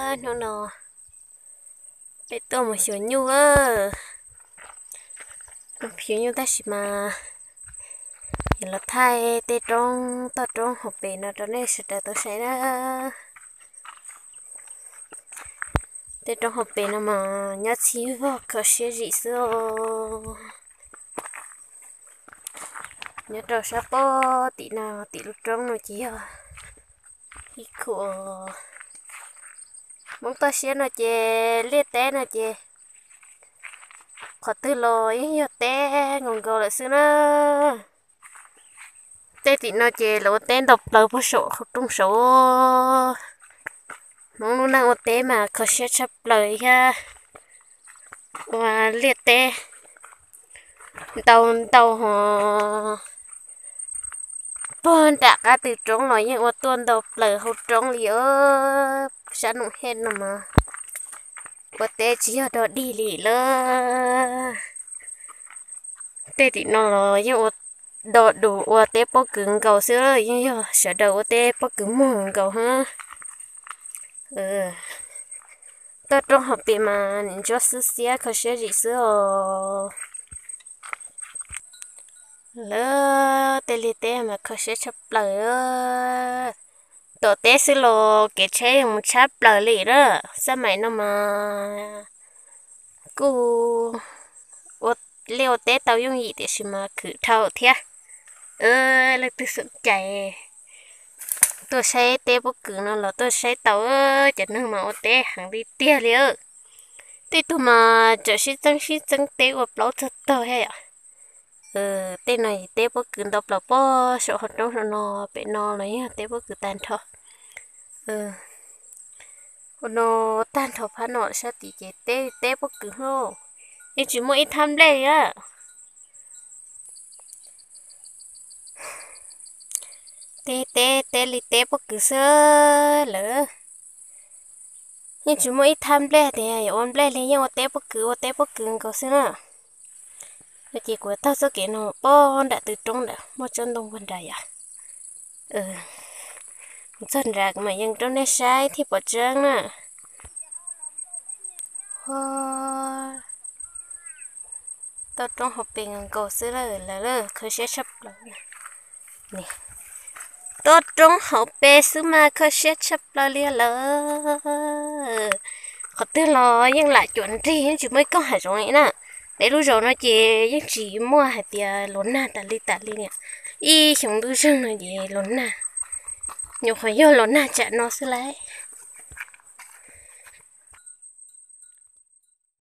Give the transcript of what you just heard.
Hnub no peb tuaj mus xyuas nyuj, mus xyuas nyuj tab sis mas yuav los thaij tej roob, toj roob hauv pes no rau nej sawv daws tau saib na. Tej roob hauv pes no mas nyob txhij vog kho siab zim xwb os. Nyob rau sab pob tim no, tim lub roob no ces yog ib khum. Hmoob toj siab no ces liaj teb no ces qhov twg los yeej yog teb nkaus nkaus lawm xwb na. Tej tim no ces lawv ua teb ntau plaws puag saum hauv roob saud. Hmoob lub neej ua teb mas kho siab tshaj plaws thiab. Ua liaj teb ntau ntau hos, puag nram qab tw roob los yeej ua tuaj ntau plaws hauv roob li os. Sab Noom Hej no mas ua teb tsis yog dog dig li lawm. Tej tim no los yeej ua do dus ua teb pob kws nkaus xwb, yeej yog sawv daws ua teb pob kws muag nkaus hab. Toj roob hauv pes mas nim ntsuab xwb xiab kho siab zim xwb os. Lawv tej liaj teb mas kho siab tshaj plaws. Tom teb xwb los kev tsheb yeej mus tshab plaws li na. Xab maim no mas kuj ua liaj ua teb tau yooj yim tiam sis mas khwv dhau thiab. Leej twg xom cai tuaj saib teb pob kws no los tuaj saib tau, cov neeg mas ua teb heev li tiag li. Tej tug mas tseem sib txeeb sib txeeb teb ua plaub txog tog thiab yom. Tej no teb pob kws ntau plaws pob saum hauv roob saum no, pem no los yeej teb pob kws tag nrho. Ua no tag nrho phab no sab tid ces teb teb pob kws hlo, yeej tsis muaj ib thab nplej li. Teb teb teb li teb pob kws xwb lawm. Yeej tsis muaj ib thab nplej tias yuav ua nplej li, yeej ua teb pob kws ua teb pob kws nkaus xwb na. No ces kuv taug txoj kev no pob nram tw roob ntawm muaj tsob ntoo puag nrad yom. Mus txog nrad kuv mam yees rau nej saib thiaj pom tseeb na. Toj roob hauv pes nkaus xwb lawm, lawv kho siab tshaj plaws. Toj roob hauv pes xwb mas kho siab tshaj plaws li lawm. Qhov twg los yeej lam cuam nrig, yeej tsis muaj ib koog hav zoov li na. Peb lub zos no ces yeej tsis muaj hais tias los nag tas li tas li. Ib xyoo ntuj zeeg no ces los nag, nyuam qhuav yog los nag tsam no xwb lauj.